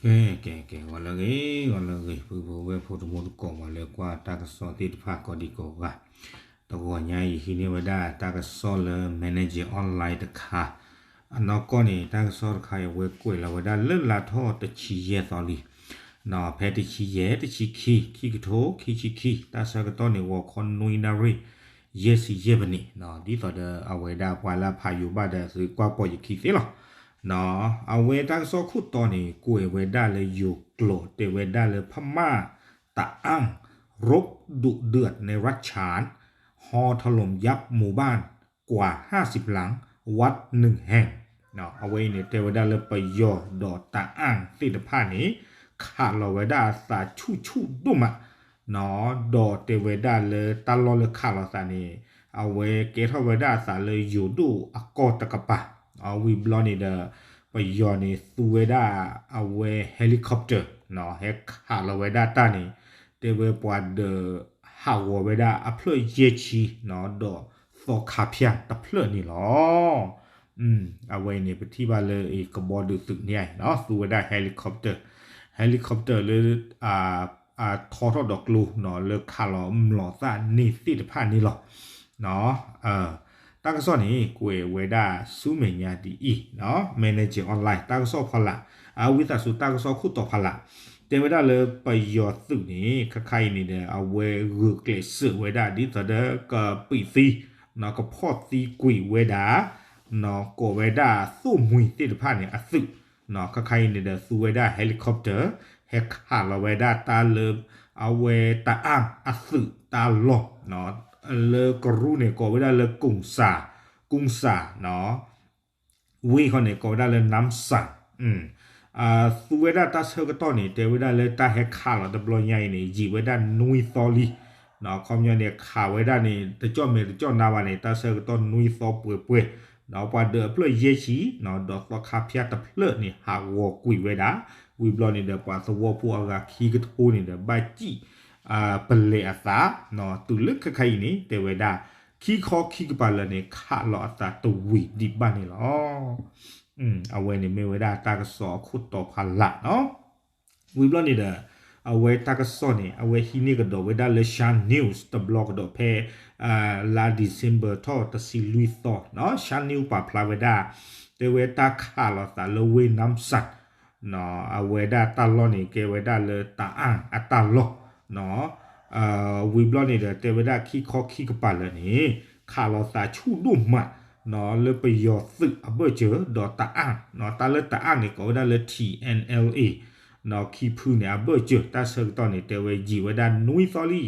ကဲ ကဲ ကဲ ဂီၤလၢအဂ့ၤ ဂီၤလၢအဂ့ၤ ပုၢ်ဖိဝဲၢ်ဖိတံၤသကိး ပှၤလၢကွၢ်တၢ်ကစီၣ်သ့ၣ်တဖၣ်ကိးဒံကိးဂၤ, တဂီၤညါအံၤ ဟံးန့ၢ်ဝဲဒၣ်တၢ်ကစီၣ်လၢ Manager Online တခါ, အနီၢ်ကီၢ်န့ၣ် တၢ်ကစီၣ်တခါအံၤ အဝဲကွဲးလီၤဝဲဒၣ်လၢလါထီၣ်တဆံယဲၢ်သီလံ, ဖဲတဆံယဲၢ် တဆံခံ ခံကထိခံဆံခံ တၢ်ဆၢကတီၢ်န့ၣ် ဂီၤခီနွံနၣ်ရံၣ် ယဲၢ်ဆံယဲၢ်မံးနံး, ဒ်သိးဒီးအဝဲဒၣ်ပှၤလၢအဖးယိၤဘၣ်ဒီးသုကွၢ်ပိာ်ယခံသ့လီၤ. အဝဲတၢ်ကစီၣ်ခိၣ်တီန့ၣ် ကွဲးဝဲဒၣ်လၢယိၤကျိာ် တဲဝဲဒၣ်လၢ พม่า ตะอั้ง รบดุเดือดในรัฐฉาน หอถล่มยับหมู่บ้านกว่า ห้าสิบหลัง วัด หนึ่ง แห่ง အဝဲအံၤန့ၣ် တဲဝဲဒၣ်လၢပယီၤဒီးတအၣ်သ့ၣ်တဖၣ်န့ၣ် ခးလီၤဝဲဒၣ်အသးဆူၣ်ဆူၣ်ဒိၣ်မး, ဒီးတဲဝဲဒၣ်လၢတၢ်လီၢ်လၢခးလီၤသးန့ၣ် အဝဲကဲထီၣ်ဝဲဒၣ်အသးလၢယိၤဒိၣ်အကီၢ်တကပၤ, ဝံၤဘျီန့ၣ်ဒီး ပယီၤန့ၣ် သူဝဲဒၣ်အဝဲ helicopter ဟဲခးလီၤဝဲဒၣ်တၢ်န့ၣ် တဲဝဲပှၤဒီးဟးဂီၤဝဲဒၣ်အဖျၢၣ်ယဲၢ်ဆံ ဒီးသီခါဖၠၣ်တဖျၢၣ်န့ၣ်လီၤ. အဝဲအံၤန့ၣ် ပထံၣ်ဘၣ်လၢအကဘီဒုးသုးန့ၣ် သူဝဲဒၣ် helicopter, helicopter လၢ ထီထီၣ်ဒီးကျိ လၢခးလီၤမျိာ်သၣ်န့ၣ်သ့ၣ်တဖၣ်န့ၣ်လီၤ. တၢ်ကစီၣ်န့ၣ် ကွဲးဝဲဒၣ်ဆူမဲာ်ညါဒ်အံၤ, Manager Online တၢ်ကစီၣ်ဖီလာ်, အဝံသးစူၤတၢ်ကစီၣ်ခိၣ်တီဖီလာ်, တဲဝဲဒၣ်လၢပယီၤသုးန့ၣ် ခါခါအံၤန့ၣ်ဒီး အဝဲဂုာ်ကျဲးစၢးဝဲဒၣ်ဒ်သိးဒီးကပံာ်သံ ကဖီၣ်သံကွံာ်ဝဲဒၣ် ကိးဝဲဒၣ်သိၣ်မှံၤသ့ၣ်တဖၣ်န့ၣ်အသုး, ခါခါအံၤန့ၣ်ဒီး သူဝဲဒၣ် helicopter ဟဲခးလီၤဝဲဒၣ်တၢ်လၢ အဝဲတအၣ်အသုးတၢ်လီၢ်, လၢကရူၢ်န့ၣ် ကိးဝဲဒၣ်လၢ ကုန်းဆာ, ကုန်းဆာ, ဝ့ၢ်ခီန့ၣ် ကိးဝဲဒၣ်လၢ နမ်းဆန်, သူဝဲဒၣ်တၢ်ဆၢကတီၢ်န့ၣ် တဲဝဲဒၣ်လၢတၢ်ဟဲခးလီၤတဘျီညါအံၤန့ၣ် ယံာ်ဝဲဒၣ်နွံသီလံ, ခီပညီန့ၣ် ခးဝဲဒၣ်န့ၣ် တကၠီၣ်မဲာ်တကၠီၣ်နါဘၣ်န့ၣ် တၢ်ဆၢကတီၢ်နွံသီပှဲၤပှဲၤ, ပှၤဒၢးအဖျၢၣ်ယဲၢ်ဆံ, ဒီးသီခါဖၠၣ်တဖျၢၣ်န့ၣ် ဟးဂီၤကွံာ်ဝဲဒၣ်, ဝံၤဘျီန့ၣ်ဒီး ပှၤသဝီဖိအဂၤခံကထိန့ၣ်ဒီး ဘၣ်စံၣ် ပလဲၤအသး, တုၤလၢခဲခါအံၤန့ၣ် တဲဝဲဒၣ် ခံခီခံကပၤလၢာ်န့ၣ် ခးလီၤအသးတဝံၤဒံးဘၣ်န့ၣ်လီၤ. အဝဲန့ၣ်မ့ၢ်ဝဲဒၣ်တၢ်ကစီၣ်အခိၣ်တီဖီလာ်နီၤ. ဝံၤဘျီန့ၣ်ဒီး အဝဲတၢ်ကစီၣ်န့ၣ် အဝဲဟံးန့ၢ်ကဒီးဝဲဒၣ်လၢ Shan News တဘျီကဒီးဖဲ လါ December ထီၣ်တဆံလွံၢ်သီနီၤ. Shan News ပာ်ဖျါဝဲဒၣ် တဲဝဲတၢ်ခးလီၤသးလၢဝ့ၢ် နမ်းဆန် အဝဲဒၣ်တၢ်လီၢ်န့ၣ် ကဲဝဲဒၣ်လၢတအၣ်အတၢ်လီၢ်နီၤ. ဝံၤဘျီန့ၣ်ဒီး တဲဝဲဒၣ်ခံခီခံကပၤလၢာ်န့ၣ် ခးလီၤသးဆူၣ်ဒိၣ်မးနီၤ လၢပယီၤသုးအဘၢၣ်စၢၤဒီးတအၣ်နီၤ. တၢ်လၢတအၣ်န့ၣ် ကိးဝဲဒၣ်လၢ ထံၣ်အဲၣ်အဲလ်အ့ နီၤ. ခံဖုန့ၣ် အဘၢၣ်စၢၤတၢ်ဆၢကတီၢ်န့ၣ် တဲဝဲယံာ်ဝဲဒၣ်နွံသီလံနီ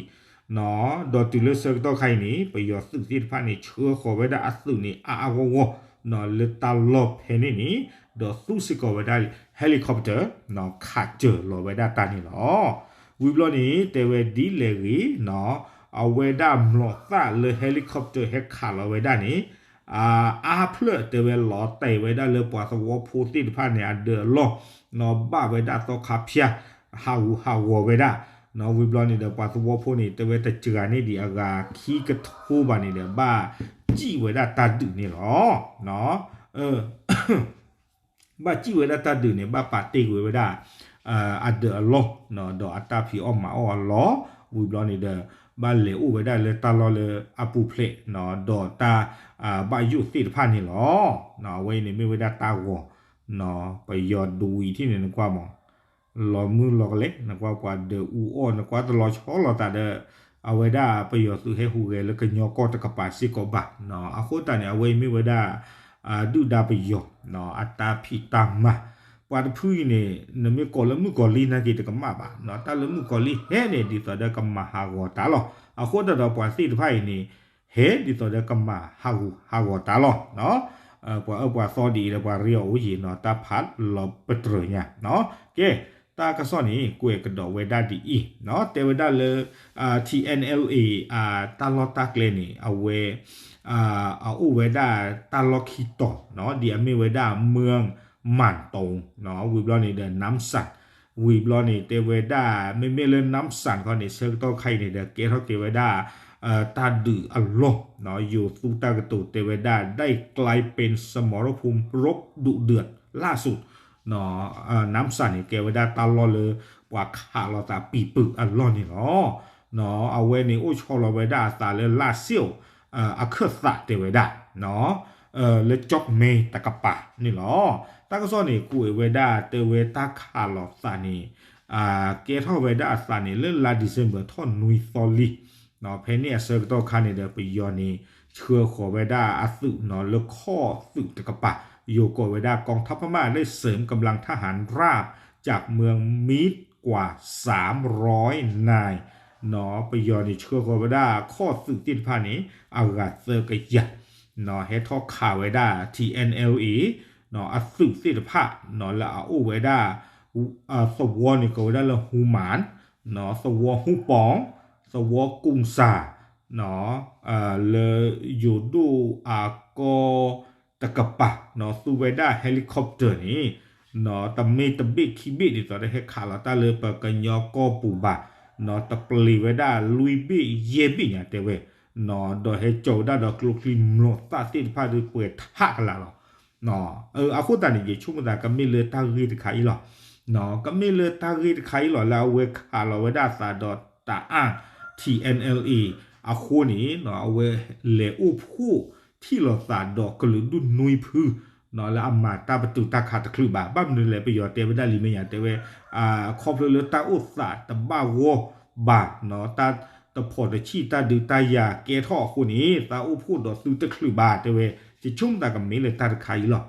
ၤ. ဒီးတုၤလၢဆၢကတီၢ်ခါအံၤန့ၣ် ပယီၤသုးသ့ၣ်တဖၣ်န့ၣ် ဆှၢဃီၤဝဲဒၣ်အသုးန့ၣ် အါအါဂီၢ်ဂီၢ်နီၤ လၢတၢ်လီၢ်ဖဲန့ၣ်န့ၣ် ဒီးသူစ့ၢ်ကီးဝဲဒၣ် helicopter နီၤ ခးစၢၤလီၤဝဲဒၣ်တၢ်န့ၣ်လီၤ. ဝံၤဘျီန့ၣ် တဲဝဲဒ်လဲၣ်ဂ့ၤနီၤ အဝဲဒၣ်မျိာ်သၣ်လၢ helicopter ဟဲခးလီၤဝဲဒၣ်န့ၣ် အါဖျၢၣ်တဲဝဲလီၤတဲာ်ဝဲဒၣ်လၢပှၤသဝီဖိသ့ၣ်တဖၣ်န့ၣ် အဒၢးအလီၢ်နီၤ ဘၣ်ဝဲဒၣ်သီခါဖၠၣ် ဟးဂူာ်ဟးဂီၤဝဲဒၣ်နီၤ. ဝံၤဘျီန့ၣ်ဒီး ပှၤသဝီဖိန့ၣ် တဲဝဲတစှၤန့ၢ်ဒံးအဂၤခံကထိဘၣ်န့ၣ်ဒီး ဘၣ်စံၣ်ဝဲဒၣ်တၢ်ဒုးန့ၣ်လီၤ. ဘၣ်စံၣ်ဝဲဒၣ်တၢ်ဒုးန့ၣ် ဘၣ်ပာ်တ့ၢ်ကွံာ်ဝဲဒၣ် အဒၢးအလီၢ် ဒီးအတၢ်ဖံးအီၣ်မၤအီၣ်အလီၢ်, ဝံၤဘျီန့ၣ်ဒီး ဘၣ်လဲၤအိၣ်ဝဲဒၣ်လၢတၢ်လီၢ်လၢအပူၤဖျဲး ဒီးတၢ်ဘၣ်ယိၣ်သ့ၣ်တဖၣ်န့ၣ်လီၤ. အဝဲအံၤန့ၣ်မ့ၢ်ဝဲဒၣ်တၢ်ဂီၤ ပယီၤဒဝံးထံၣ်န့ၣ် နကွၢ်မး လီၤမုၢ်လီၤကလဲာ် နကွၢ်ပှၤဒၢးအူအီၣ် နကွၢ်တလီၤဆီလိာ်သးဒီး အဝဲဒၣ်ပယီၤသုးဟဲဟူးဂဲၤလၢကညီကီၢ်တကပၤစ့ၢ်ကီးဘၣ်နီၤ. အဃိသတးန့ၣ် အဝဲအံၤမ့ၢ်ဝဲဒၣ် ဒုၣ်ဒါပယီၤ အတၢ်ဖံးတၢ်မၤ ပှၤတဖုအံၤန့ၣ် နမ့ၢ်ကိးလၢမုၣ်ကီၤလံၢ်နာ်က့တကမၣ်ဘၣ်နီၤ. တၢ်လၢမုၣ်ကီၤလံၢ်ဟဲန့ၣ် ဒ်သိးဒီးကမၤဟးဂီၤတၢ်လီၤ. အဃိသတးဒီးပှၤသ့ၣ်တဖၣ်အံၤန့ၣ် ဟဲဒ်သိးဒီးကမၤဟးဂူာ်ဟးဂီၤတၢ်လီၤ. ပှၤအၢပှၤသီဒ်အံၤဒီး ပှၤရ့အီၤအိၣ်ယံၤနီၤ တၢ်ဖးလီၤပတြၢၤညါနီၤ. ကဲ တၢ်ကစီၣ်န့ၣ် ကွဲးကဒီးဝဲဒၣ်ဒ်အံၤနီၤ တဲဝဲဒၣ်လၢ ထံၣ်အဲၣ်အဲလ်အ့ တၢ်လီၢ်တၢ်ကျဲန့ၣ် အဝဲ အအိၣ်ဝဲဒၣ်တၢ်လီၢ်ခံတီၤနီၤ ဒ်အမ့ၢ်ဝဲဒၣ် เมืองหมานตงနီၤ ဝံၤဘျီန့ၣ်ဒီး နမ်းဆန် ဝံၤဘျီန့ၣ် တဲဝဲဒၣ် မ့မ့ၢ်လၢ နမ်းဆန် ခီန့ၣ် ဆၢကတီၢ်ခါအံၤန့ၣ်ဒီး ကဲထီၣ်က့ၤဝဲဒၣ် တၢ်ဒုးအလီၢ်နီၤ ယိၤသူတၢ်ကတိၤတဲဝဲဒၣ် ได้กลายเป็นสมรภูมิรบดุเดือดล่าสุด နါစၢ်န့ၣ် ကဲဝဲဒၣ်တၢ်လီၢ်လၢ ပှၤခးလိာ်သးပံၤပုာ်အလီၢ်န့ၣ်လီၤ. အဝဲန့ၣ်အိၣ်ဆီလီၤဝဲဒၣ်အသးလၢ လၢ်စ့ၣ် အခၢၣ်သးတဲဝဲဒၣ် လၢကၠီၣ်မဲတကပၤန့ၣ်လီၤ. တၢ်ကစီၣ်န့ၣ် ကွဲးဝဲဒၣ်တဲဝဲတၢ်ခးလိာ်သးန့ၣ် ကဲထီၣ်ဝဲဒၣ်အသးန့ၣ် လၢလါ December ထီၣ်နွံသီလံ. ဖဲန့ၣ်အဆၢကတီၢ်ခါန့ၣ်ဒီး ပယီၤန့ၣ် ဆှၢဃီၤဝဲဒၣ်အသုးနီၤ လၢခီၣ်သုးတကပၤ ယိၤကိးဝဲဒၣ် กองทัพพม่าได้เสริมกำลังทหารราบจากเมืองมีดกว่าสามร้อยนาย နီၤ ပယီၤန့ၣ် ဆှၢဃီၤဝဲဒၣ်ခီၣ်သုးသ့ၣ်တဖၣ်န့ၣ် အဂၤသၢကယၤ နီၤ ဟဲထီၣ်ခးဝဲဒၣ် ထံ NLA နီၤ အသုးသ့ၣ်တဖၣ် နီၤ လၢအအိၣ်ဝဲဒၣ် သဝီန့ၣ် ကိးဝဲဒၣ်လၢ ဟူမၢၣ် နီၤ သဝီဟူပီၣ် သဝီကူၣ်စၢ် နီၤ လၢယိၤဒိၣ်အကီၢ်တကပၤ နီၤ သူဝဲဒၣ် helicopter န့ၣ် နီၤ တမ့ၢ်တဘ့ၣ်ခံဘ့ၣ်ဒ်သိးဒီး ဟဲခးလီၤတၢ်လၢပကညီကီၢ်ပူၤဘၣ် နီၤ တပျ့ၤဝဲဒၣ်လွံၢ်ဘ့ၣ်ယဲၢ်ဘ့ၣ်ညါတဲဝဲ နီၤ ဒီးဟဲစိာ်ဝဲဒၣ်ဒီးကျိချံမျိာ်သၣ်သ့ၣ်တဖၣ်ဒီးပှဲၤထးကလာ်လီၤ. အဃိသတးန့ၣ် ယဆိကမိၣ်သး ကမ့ၢ်လၢတၢ်ဂ့ၢ်တခါအံၤလီၤ. ကမ့ၢ်လၢတၢ်ဂ့ၢ်တခါအံၤလီၤ လၢအဝဲခးလီၤဝဲဒၣ်အသးဒီးတၢ်အၣ် ထံ NLA အဃိန့ၣ် အဝဲလဲၤအိၣ်ဖှိၣ်ထံၣ်လိာ်သးဒီးကလုာ်ဒူၣ်နွံဖု လၢအမၤတၢ်ပတုာ်တၢ်ခးတချုးဘၣ်. ဘၣ်မနုၤလဲၣ် ပယီၤတဲဝဲဒၣ်လံမဲာ်ညါတဲဝဲ ခီဖျိလၢတၢ်အိၣ်သးတဘၣ်ဂီၢ်ဘၣ် တၢ်တဖီၣ်တဆံၣ်တၢ်ဒုးတၢ်ယၤကဲထီၣ်အဃိန့ၣ် သးအိၣ်ဖှိၣ်ဒီးသုတချုးဘၣ်တဲဝဲ ယဆိကမိၣ်သးကမ့ၢ်လၢတၢ်တခါအံၤလီၤ.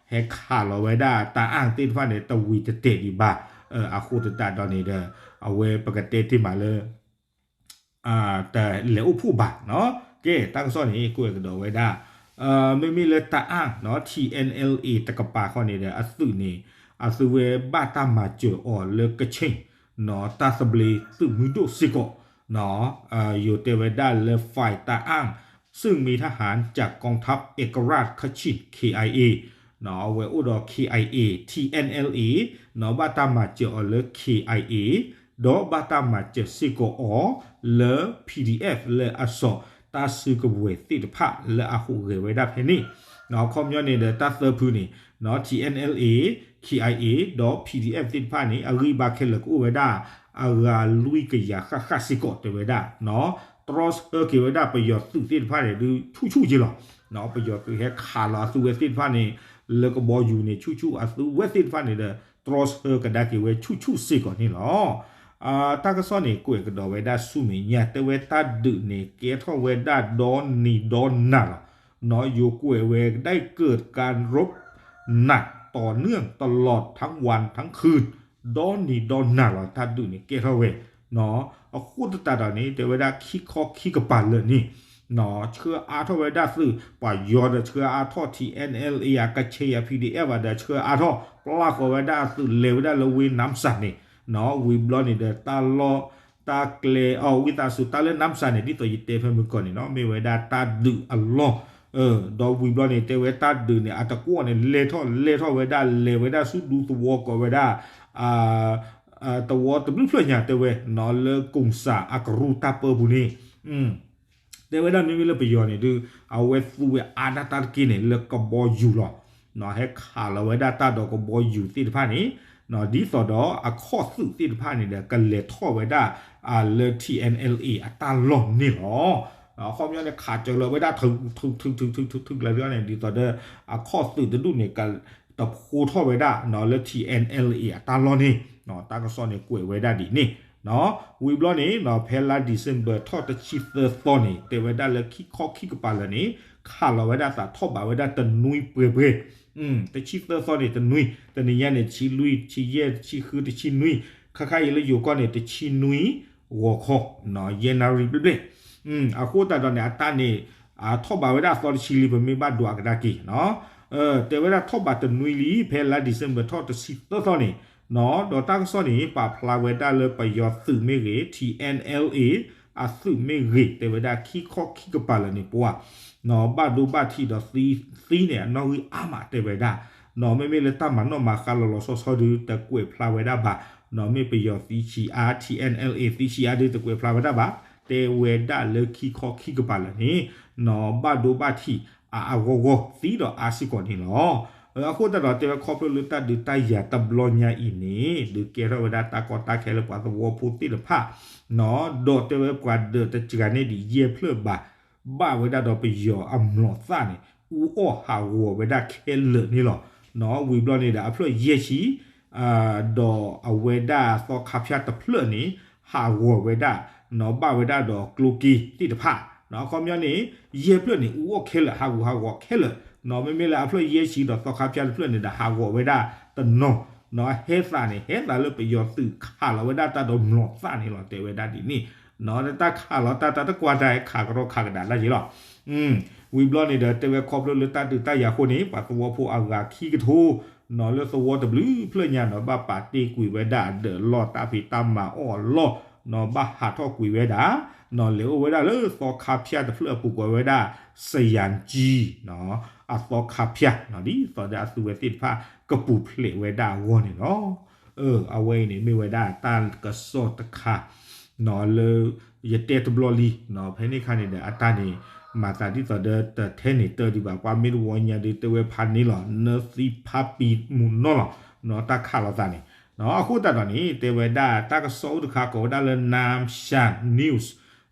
ဟဲခးလီၤဝဲဒၣ်တၢ်အၣ်သ့ၣ်တဖၣ်န့ၣ် တဝံၤတတဲာ်ဒံးဘၣ်. အဃိသတးဒီးန့ၣ်ဒီး အဝဲပကတဲတ့ၢ်မးလၢ တလဲၤအိၣ်ဖှိၣ်ဘၣ်နီၤ. ကဲ တၢ်ကစီၣ်န့ၣ် ကွဲးကဒီးဝဲဒၣ် မ့မ့ၢ်လၢတၢ်အၣ်နီၤ ထံ NLA တကပၤဃီန့ၣ်ဒီး အသုးန့ၣ် အသုဝဲဘၣ်တၢ်မၤစၢၤအီၤလၢကခ့ၣ်နီၤ တၢ်သဘျ့သုးမုၢ်ဒိၣ်စ့ၢ်ကီးနီၤ ယိၤတဲဝဲဒၣ်လၢ ฝ่าย တၢ်အၣ်စစ်มีทหารจากกองทัพเอกราชคชิน KIA နီၤ အဝဲအိၣ်ဒီး KIA TNLA နီၤ ဘၣ်တၢ်မၤစၢၤအီၤလၢ KIA ဒီးဘၣ်တၢ်မၤစၢၤစ့ၢ်ကီးအီၤလၢ PDF လၢအစိာ်တၢ်စုကဝဲၤသ့ၣ်တဖၣ်လၢအဟူးဂဲၤဝဲဒၣ်ဖဲန့ၣ်နီၤ. အခီပညီန့ၣ်ဒီး တၢ်သၢဖုန့ၣ်နီၤ TNLA, KIA ဒီး PDF သ့ၣ်တဖၣ်န့ၣ် အဂံၢ်ဘါခဲလၢာ်ကအိၣ်ဝဲဒၣ် အဂၤလွံၢ်ကယၤဃၣ်ဃၣ်စ့ၢ်ကီးတဲဝဲဒၣ်နီၤ. တြီဆၢက့ၤဝဲဒၣ်ပယီၤသုးသ့ၣ်တဖၣ်န့ၣ် ဒုးဆူၣ်ဆူၣ်က့ၤလီၤ. ပယီၤသုးဟဲခးလီၤအသုဝဲသ့ၣ်တဖၣ်န့ၣ် လၢကဘီယူၤန့ၣ် ဆူၣ်ဆူၣ် အသုဝဲသ့ၣ်တဖၣ်န့ၣ်ဒီး တြီဆၢကဒါက့ၤဝဲဆူၣ်ဆူၣ်စ့ၢ်ကီးန့ၣ်လီၤ. တၢ်ကစီၣ်န့ၣ် ကွဲးကဒီးဝဲဒၣ်ဆူမဲာ်ညါ တဲဝဲတၢ်ဒုးန့ၣ် ကဲထီၣ်ဝဲဒၣ်ဒီနံၤဒီနၤလီၤ. နီၤ ယိၤကွဲးဝဲ ได้เกิดการรบหนักต่อเนื่องตลอดทั้งวัน ဒီနံၤဒီနၤလီၤ တၢ်ဒုးန့ၣ်ကဲထီၣ်ဝဲနီၤ. အဃိသတးဒီးန့ၣ် တဲဝဲဒၣ်ခံခီခံကပၤလၢာ်န့ၣ်နီၤ ဆှၢအါထီၣ်ဝဲဒၣ်သုး ပှၤယီၤဒီးဆှၢအါထီၣ် ထံ NLA အကခ့ၣ် PDF ဒီးဆှၢအါထီၣ် ပျၢ်ဃီၤဝဲဒၣ်အသုးလဲၤဝဲဒၣ်လၢဝ့ၢ်နါစၢ်န့ၣ်နီၤ ဝံၤဘျီန့ၣ်ဒီး တၢ်လီၢ် တၢ်ကျဲ အဝံသးစူၤ တၢ်လၢနါစၢ်န့ၣ် ဒ်သိးယတဲဖဲမုၢ်ကီၢ်န့ၣ်နီၤ မ့ၢ်ဝဲဒၣ်တၢ်ဒုးအလီၢ် ဒီးဝံၤဘျီန့ၣ် တဲဝဲတၢ်ဒုးန့ၣ် အတကွီၣ်န့ၣ် လဲၤထီၣ်လဲၤထီၣ်ဝဲဒၣ် လဲၤဝဲဒၣ်ဆူဒူသဝီကိးဝဲဒၣ် သဝီတဘျုးဖျၢၣ်ညါတဲဝဲနီၤ လၢကူၣ်စၢ်အကရူၢ်တၢ်ပၢပူၤန့ၣ် တဲဝဲဒၣ်မ့မ့ၢ်လၢပယီၤန့ၣ်ဒုး အဝဲသူဝဲအါဒၣ်တၢ်တက့ၢ်န့ၣ် လၢကဘီယူၤလီၤ. ဟဲခးလီၤဝဲဒၣ်တၢ်ဒီးကဘီယူၤသ့ၣ်တဖၣ်န့ၣ် ဒ်သိးဒီးအခီၣ်သုးသ့ၣ်တဖၣ်န့ၣ်ဒီး ကလဲၤထီၣ်ဝဲဒၣ် လၢ ထံ NLA အတၢ်လီၢ်န့ၣ်လီၤ. အခီပညီန့ၣ် ခးစၢၤလီၤဝဲဒၣ် ထုးထုးထုးထုးထုးထုးထုးကျါန့ၣ် ဒ်သိးဒီး အခီၣ်သုးတဒူၣ်န့ၣ် ကတဖိးထီၣ်ဝဲဒၣ်လၢ ထံ NLA အတၢ်လီၢ်န့ၣ် တၢ်ကစီၣ်န့ၣ်ကွဲးဝဲဒၣ်ဒ်န့ၣ် ဝံၤဘျီန့ၣ် ဖဲလါ December ထီၣ်တဆံသၢသီန့ၣ် တဲဝဲဒၣ်လၢခံခီခံကပၤလၢာ်န့ၣ် ခးလီၤဝဲဒၣ်သးထီၣ်ဘးဝဲဒၣ်တနွံပှဲၤပှဲၤ တဆံသၢသီန့ၣ်တနွံ တနံၤညါန့ၣ် တဆံလွံၢ် တဆံယဲၢ် တဆံဃု တဆံနွံ ခါခါအံၤလၢယိၤကီၢ်န့ၣ် တဆံနွံ ဂီၤခီ ယဲၢ်နၣ်ရံၣ်ဘျဲၣ်ဘျဲၣ် အဃိသတးဒီးန့ၣ် အတၢ်န့ၣ် ထီၣ်ဘးဝဲဒၣ်အသီတဆံလံ ပမ့ၢ်ဘၣ်ဒွးကဒါက့ၤနီၤ တဲဝဲဒၣ်ထီၣ်ဘးတနွံလံ ဖဲလါ December ထီၣ်တဆံသၢသီန့ၣ်နီၤ ဒီးတၢ်ကစီၣ်န့ၣ် ပာ်ဖျါဝဲဒၣ်လၢပယီၤသုးမ့ၢ်ဂ့ၤ ထံ NLA အသုးမ့ၢ်ဂ့ၤ တဲဝဲဒၣ်ခံခီခံကပၤလၢာ်န့ၣ် ပှၤနီၤ ဘၣ်ဒိဘၣ်ထံးဒီးသံ သံန့ၣ် အနီၣ်ဂံၢ်အါမးတဲဝဲဒၣ်နီၤ မ့မ့ၢ်လၢတၢ်မၤနီၣ်မၤဃါလီၤလီၤဆီဆီဒုး တကွဲးဖျါဝဲဒၣ်ဘၣ်နီၤ မ့ၢ်ပယီၤသံဆံးအါ ထံ NLA သံဆံးအါဒုး တကွဲးဖျါဝဲဒၣ်ဘၣ် တဲဝဲဒၣ်လၢခံခီခံကပၤလၢာ်န့ၣ်နီၤ ဘၣ်ဒိဘၣ်ထံးအါအါဂီၢ်ဂီၢ် သံဒီးအါစ့ၢ်ကီးန့ၣ်လီၤ. အဃိသတးဒီး တဲဝဲခီဖျိလၢတၢ်ဒုးတၢ်ယၤတဘျီညါအံၤန့ၣ် ဒုးကဲထီၣ်ဝဲဒၣ်တၢ်ကီတၢ်ခဲလၢပှၤသဝီဖိသ့ၣ်တဖၣ် ဒီးတဲဝဲပှၤဒၢးတစှၤန့ၢ်ဒံးယဲၢ်ဖျၢၣ်ဘၣ် ဘၣ်ဝဲဒၣ်ဒီးပယီၤအမျိာ်သၣ်န့ၣ် အူအီၣ်ဟးဂီၤဝဲဒၣ်ခဲလၢာ်န့ၣ်လီၤ. ဝံၤဘျီန့ၣ်ဒီးအဖျၢၣ်ယဲၢ်ဆံ ဒီးအဝဲဒၣ်သီခါဖၠၣ်တဖျၢၣ်န့ၣ် ဟးဂီၤဝဲဒၣ် ဘၣ်ဝဲဒၣ်ဒီးကျိက့သ့ၣ်တဖၣ် အခီပညီန့ၣ် ယဲၢ်ဖျၢၣ်န့ၣ် အူအီၣ်ခဲလၢာ် ဟးဂူာ်ဟးဂီၤခဲလၢာ် မ့မ့ၢ်လၢအဖျၢၣ်ယဲၢ်ဆံဒီးသီခါဖၠၣ်တဖျၢၣ်န့ၣ်ဒီး ဟးဂီၤဝဲဒၣ်တနီၤ ဟဲသးန့ၣ် ဟဲသးလၢပယီၤသုးခးလီၤဝဲဒၣ်တၢ်ဒီးမျိာ်သၣ်န့ၣ်လီၤ တဲဝဲဒၣ်ဒ်န့ၣ် တၢ်ခးလီၤတၢ်တၢ်တကွၢ်တၢ် ခးကရီခးကဒါတၢ်က့ၤလီၤ. ဝံၤဘျီန့ၣ်ဒီး တဲဝဲခီဖျိလၢတၢ်ဒုးတၢ်ယၤအဃိန့ၣ် ပှၤသဝီဖိအဂၤခံကထိ နီၢ်လၢသဝီတဘျုးဖျၢၣ်ညါနီၢ် ဘၣ်ပာ်တ့ၢ်ကွံာ်ဝဲဒၣ်အဒၢးလီၢ်တၢ်ဖံးတၢ်မၤအီၣ်အလီၢ် နီၢ် ဘၣ်ဟးထီၣ်ကွံာ်ဝဲဒၣ် နီၢ် လဲၤအိၣ်ဝဲဒၣ်လၢသီခါဖၠၣ်တဖျၢၣ်အပူၤ ကိးဝဲဒၣ် စယၣ်ကၠံ အသီခါဖၠၣ် ဒ်သိးဒီးအသုဝဲသ့ၣ်တဖၣ် ကပူၤဖျဲးဝဲဒၣ်အဂီၢ်န့ၣ်လီၤ. အဝဲအံၤန့ၣ် မ့ၢ်ဝဲဒၣ်တၢ်ကစီၣ်တခါ နီၢ် လၢ ယတဲတဘျီလံ နီၢ် ဖဲန့ၣ်အခါန့ၣ်ဒီး အတၢ်န့ၣ် မၤသးဒ်သိးဒီးတထဲန့ၣ်တၢ်ဒံးဘၣ် ပှၤမ့ၢ်တဝီညါဒီး တဲဝဲဖးန့ၣ်လီၤ နသံဖးပံမုၢ်နီၢ်လီၤ နီၢ် တၢ်ခးလီၤသးန့ၣ် အဃိသတးဒီးန့ၣ် တဲဝဲဒၣ်တၢ်ကစီၣ်အိၣ်တခါ ကိးဝဲဒၣ်လၢ Nam Shan News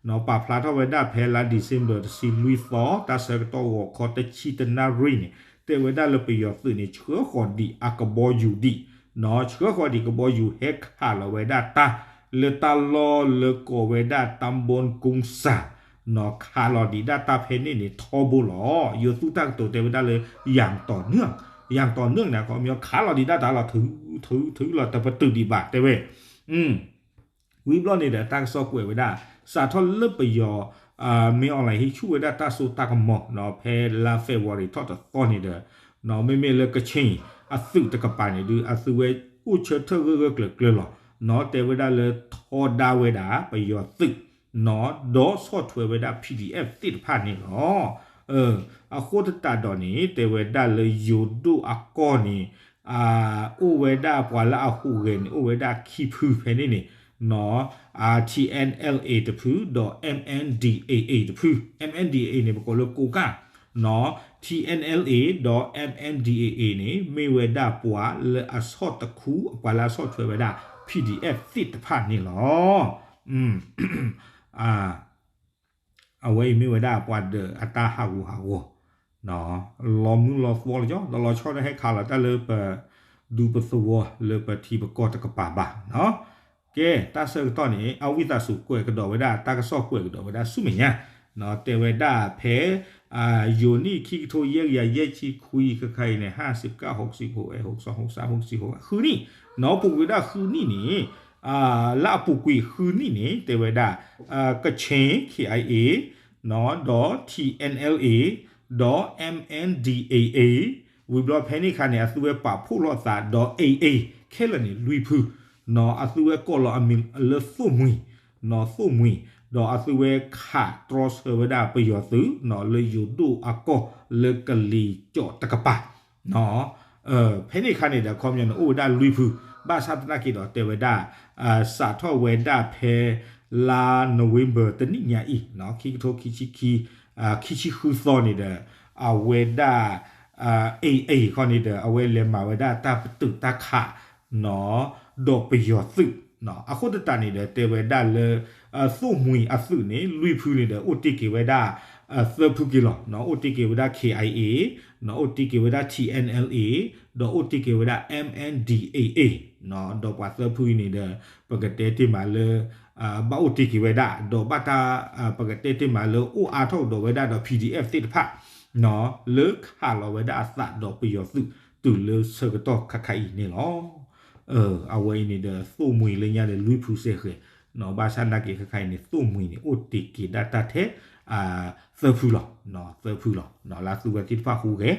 နီၢ် ပာ်ဖျါထီၣ်ဝဲဒၣ်ဖဲလါ December တဆံလွံၢ်သီ တၢ်ဆၢကတီၢ်ဂီၤခီတဆံတနၣ်ရံၣ်န့ၣ် တဲဝဲဒၣ်လၢပယီၤသုးန့ၣ် ဆှၢဃီၤဒံးအကဘီယူၤဒံး နီၢ် ဆှၢဃီၤဒံးကဘီယူၤ ဟဲခးလီၤဝဲဒၣ်တၢ် လၢတၢ်လီၢ်လၢကိးဝဲဒၣ် တၢ်ဘီကူစၢ် နီၢ် ခးလီၤဒံးဒၣ်တၢ်ဖဲန့ၣ်န့ၣ် ထီဘိလီၤ. ယိၤသူတၢ်ကတိၤတဲဝဲဒၣ်လၢ ယၣ်တီၤနၢၣ် ယၣ်တီၤနၢၣ်န့ၣ် အခီပညီ ခးလီၤဒံးဒၣ်တၢ်လီၤ ထုထုထုလီၤ တပတုာ်ဒံးဘၣ် တဲဝဲ ဝံၤဘျီန့ၣ်ဒီး တၢ်ကစီၣ်ကွဲးဝဲဒၣ် စးထီၣ်လၢပယီၤ မ့ၢ်အီၣ်လဲၣ် ဟံးဆူၣ်ဝဲဒၣ်တၢ်စိတၢ်ကမီၤ ဖဲလါ February ထီၣ်တသီန့ၣ်ဒီး မ့မ့ၢ်လၢကခ့ၣ်အသုးတကပၤန့ၣ်ဒီး အသုဝဲအိၣ်ဆၢထၢၣ်ဂၢၢ်ဂၢၢ်ကျၢၤကျၢၤလီၤ. နီၢ် တဲဝဲဒၣ်လၢထီဒါဝဲဒၣ်ပယီၤသုး နီၢ် ဒီးဆီၣ်ထွဲဝဲဒၣ် PDF သ့ၣ်တဖၣ်န့ၣ်လီၤ. အဃိသတးဒီးန့ၣ် တဲဝဲဒၣ်လၢယိၤဒိၣ်အကီၢ်န့ၣ် အိၣ်ဝဲဒၣ်ပှၤလၢအဟူးဂဲၤန့ၣ် အိၣ်ဝဲဒၣ်ခံဖုဖဲန့ၣ်န့ၣ် နီၢ် TNLA တဖု ဒီး MNDAA တဖု MNDAA န့ၣ် ပကိးလၢကိးကၢ် နီၢ် TNLA ဒီး MNDAA န့ၣ် မ့ၢ်ဝဲဒၣ်ပှၤလၢအဆီၣ်တခူ ပှၤလၢအဆီၣ်ထွဲဝဲဒၣ် PDF သ့ၣ်တဖၣ်န့ၣ်လီၤ. အဝဲအံၤမ့ၢ်ဝဲဒၣ်ပှၤဒၢးအတၢ်ဟးဂူာ်ဟးဂီၤ လီၤမုၢ်လီၤသွီလီၤကီ လီၤလီၤဆီဒၣ်ဟဲခးလီၤတၢ်လၢပ ဒူပသဝီလၢပထံပကီၢ်တကပၤဘၣ်နီၢ်. ကဲ တၢ်ဆၢကတီၢ်န့ၣ် အဝံသးစူၤကွဲးကဒီးဝဲဒၣ် တၢ်ကစီၣ်ကွဲးကဒီးဝဲဒၣ်ဆူမဲာ်ညါ နီၢ် တဲဝဲဒၣ်ဖဲ ယိၤနံၣ်ခံကထိယဲၢ်ကယၤယဲၢ်ဆံခွံခဲခါအံၤန့ၣ် ဟါစံးကၣ် ဟိးစံးဟိးဝဲ ဟိးစီ ဟိးစၣ် ဟိးစံးဟိးဝဲ ဃုနံၣ် နီၢ် ပူၤကွံာ်ဝဲဒၣ်ဃုနံၣ်န့ၣ် လၢအပူၤကွံာ်ဃုနံၣ်န့ၣ် တဲဝဲဒၣ် ကခ့ၣ် KIA နီၢ် ဒီး TNLA ဒီး MNDAA ဝံၤဘျီဖဲန့ၣ်အခါန့ၣ် အသုဝဲပာ်ဖှိၣ်လိာ်သးဒီး AA ခဲလၢာ်န့ၣ် လွံၢ်ဖု နီၢ် အသုဝဲကိးလီၤအမံၤလၢသိၣ်မှံၤ နီၢ် သိၣ်မှံၤ ဒီးအသုဝဲခးတြီဆၢဝဲဒၣ်ပယီၤသုး နီၢ် လၢယိၤဒိၣ်အကီၢ်လၢကလံၤကၠီၣ်တကပၤ နီၢ် ဖဲန့ၣ်အခါန့ၣ်ဒီး အခီပညီန့ၣ် အိၣ်ဝဲဒၣ်လွံၢ်ဖု ဘၣ်ဆၣ်သနာ်က့ဒီး တဲဝဲဒၣ် စးထီၣ်ဝဲဒၣ်ဖဲ လါ November တနံၣ်ညါအံၤ နီၢ် ခံကထိခံဆံခံ ခံဆံဃုသီန့ၣ်ဒီး အဝဲဒၣ် AA ခီန့ၣ်ဒီး အဝဲလဲၤမၤဝဲဒၣ်တၢ်ပတုာ်တၢ်ခး နီၢ် ဒီးပယီၤသုး နီၢ် အဃိသတးန့ၣ်ဒီး တဲဝဲဒၣ်လၢ သိၣ်မှံၤအသုးန့ၣ် လွံၢ်ဖုန့ၣ်ဒီး အိၣ်တ့ၢ်က့ၤဝဲဒၣ် သၢဖုက့ၤလီၤ နီၢ် အိၣ်တ့ၢ်က့ၤဝဲဒၣ် KIA နီၢ် အိၣ်တ့ၢ်က့ၤဝဲဒၣ် TNLA ဒီးအိၣ်တ့ၢ်က့ၤဝဲဒၣ် MNDAA နီၢ် ဒီးပှၤသၢဖုအံၤန့ၣ်ဒီး ပကတဲတ့ၢ်မးလၢ ဘၣ်အိၣ်တ့ၢ်က့ၤဝဲဒၣ် ဒီးဘၣ်တၢ် ပကတဲတ့ၢ်မးလၢအိၣ်အါထီၣ်ကဒီးဝဲဒၣ်ဒီး PDF သ့ၣ်တဖၣ် နီၢ် လၢခးလီၤဝဲဒၣ်အသးဒီးပယီၤသုး တုၤလၢဆၢကတီၢ်ခါခါအံၤန့ၣ်လီၤ. အဝဲအံၤန့ၣ်ဒီး သိၣ်မှံၤလၢညါဒီးလွံၢ်ဖုစဲဃဲၤ နီၢ် ဘၣ်ဆၣ်သနာ်က့ ခဲခါအံၤန့ၣ် သိၣ်မှံၤန့ၣ် အိၣ်တ့ၢ်က့ၤဒၣ်တၢ်ထဲ သၢဖုလီၤ နီၢ် သၢဖုလီၤ နီၢ် လၢသုဝဲသ့ၣ်တဖၣ်ဟူးဂဲၤ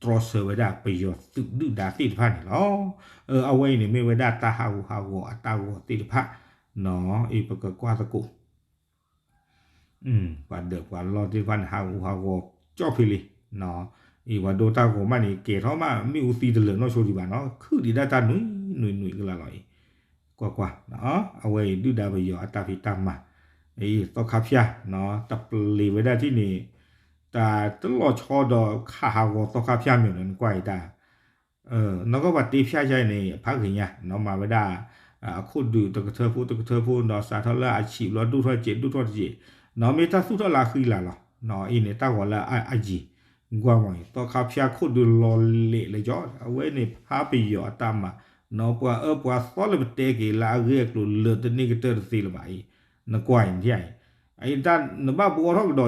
တြီဆၢဝဲဒၣ်ပယီၤသုးဒုၣ်ဒါသ့ၣ်တဖၣ်န့ၣ်လီၤ. အဝဲအံၤန့ၣ်မ့ၢ်ဝဲဒၣ်တၢ်ဟးဂူာ်ဟးဂီၤအတၢ်ဂီၤသ့ၣ်တဖၣ် နီၢ် အံၤပကကွၢ်သကိး ပှၤဒၢးပှၤလီၢ်သ့ၣ်တဖၣ်န့ၣ် ဟးဂူာ်ဟးဂီၤကၠီၣ်ဖဲလံ အံၤပှၤဒိတၢ်ဂီၤမးန့ၣ် ကဲၤထီၣ်မး မ့ၣ်အူသံတလၢာ်နီၢ်ဆိဒံးဘၣ်နီၢ် ခုၣ်ဒံးဒၣ်တၢ်နွံနွံနွံကလၢ်လီၤအံၤ ကွၢ်ကွၢ် အဝဲအံၤဒုၣ်ဒါပယီၤအတၢ်ဖံးတၢ်မၤ အံၤသီခါဖၠၣ် တပျ့ၤဝဲဒၣ်ထံၣ်န့ၣ် တၢ်တလီၤဆီဒီးခးဟးဂီၤသီခါဖၠၣ်မ့ၢ်နီၢ် နကွၢ်အံၤတၢ် နီၢ်ကီၢ်ပှၤတ့ဖၠါယါအံၤန့ၣ် ဖးဂ့ၤညါ နီၢ်မၤဝဲဒၣ် အခိၣ်ဒုးတကထၢဖိတကထၢဖိ ဒီးစးထီၣ်လၢအဆံးဘျီဒိၣ်ထီၣ်စဲး ဒိၣ်ထီၣ်တစဲး နီၢ်မ့ၢ်တၢ်သူၣ်ထီၣ်လၢအဃံလၤလီၤ. နီၢ်အံၤန့ၣ် တၢ်ဂီၤလၢအယံၤ ကွၢ်မီၤအံၤ သီခါဖၠါခိၣ်ဒုးလီၤလဲာ်လၢကၠီ အဝဲန့ၣ်ဖးပယီၤအတၢ်မၤ နီၢ်ပှၤအၢပှၤသီလၢပတဲက့ၤလၢအဂ့ၢ်အကျိၤလၢတန့ၢ်ကတၢၢ်တသ့လၢၤဘၣ်အံၤ နကွၢ်အံၤနထံၣ်အံၤ အံၤတၢ်နဘၣ်ဘှီ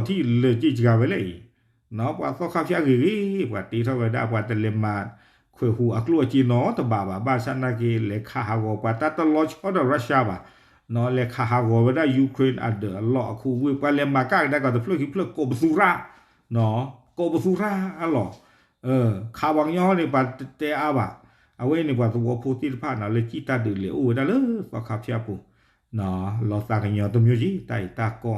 ထီၣ်ကဒီးထံၣ်လၢာ်က့ၤစှၤဝဲလၢအံၤ နီၢ်ပှၤသီခါဖၠါဂ့ၤဂ့ၤ ပှၤတ့ထီၣ်ဝဲဒၣ် ပှၤတလဲၤမၤခွဲးဟူးအကျိၣ်အစ့နီတဘ့ၣ်ဘၣ် ဘၣ်ဆၣ်နာ်က့ လဲၤခးဟးဂီၤပှၤတၢ်တလီၤဆီဒီး Russia ဘၣ် နီၢ်လဲၤခးဟးဂီၤဝဲဒၣ် Ukraine အဒၢးအလီၢ်အခိၣ်ဝ့ၢ် ပှၤလဲၤမၤကၣ်ကဒါက့ၤတဖျၢၣ်ခံဖျၢၣ် ကိးပသူရၣ် နီၢ် ကိးပသူရၣ်အလီၢ် ခးပှၤကညီဟီန့ၣ် ပှၤတတဲအါဘၣ် အဝဲန့ၣ်ပှၤသဝီဖိသ့ၣ်တဖၣ်နီၢ် လၢစံၣ်တၢ်ဒုးလဲၤအိၣ်ဝဲဒၣ်လၢသီခါဖၠါပူၤ လီၤသးကညီၤတမျိုးက့ တၢ်အံၤတၢ်ကီ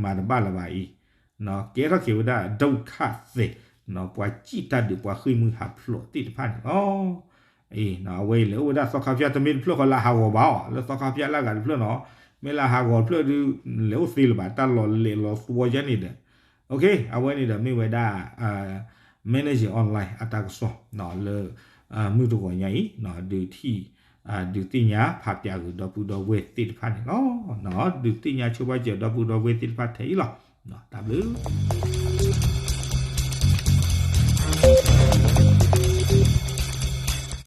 မၤတဘၣ်လၢၤဘၣ်အံၤ ကဲထီၣ်က့ၤဝဲဒၣ် ဒုက္ခသည် ပှၤစံၣ်တၢ်ဒုးပှၤဃ့ၢ်မှံဟးဖျိးသ့ၣ်တဖၣ်န့ၣ်လီၤ. အဝဲအံၤလဲၤအိၣ်ဝဲဒၣ်သီခါဖၠါတမ့ၢ်တဖျၢၣ်ဃီလၢအဟးဂီၤဘၣ်အီၤ လၢသီခါဖၠါလၢအဂၤတဖျၢၣ်နီၢ် မ့ၢ်လၢအဟးဂီၤတဖျၢၣ်ဒုး လဲၤအိၣ်သ့လၢၤဘၣ် တၢ်လီၤလဲၤလီၤသဝီယါန့ၣ်ဒီး အဝဲန့ၣ်ဒီးမ့ၢ်ဝဲဒၣ် Manager Online အတၢ်ကစီၣ် လၢ မုၢ်တဂီၤညါအံၤ ဒုးထံၣ် ဒုးသ့ၣ်ညါဖးပၠးဂ့ၤဒီပုၢ်ဒီဝဲၢ်သ့ၣ်တဖၣ်န့ၣ်လီၤ. ဒုးသ့ၣ်ညါဆိဘၣ်စၢၤဒီပုၢ်ဒီဝဲၢ်သ့ၣ်တဖၣ်ထဲအံၤလီၤ. တၢ်ဘျုး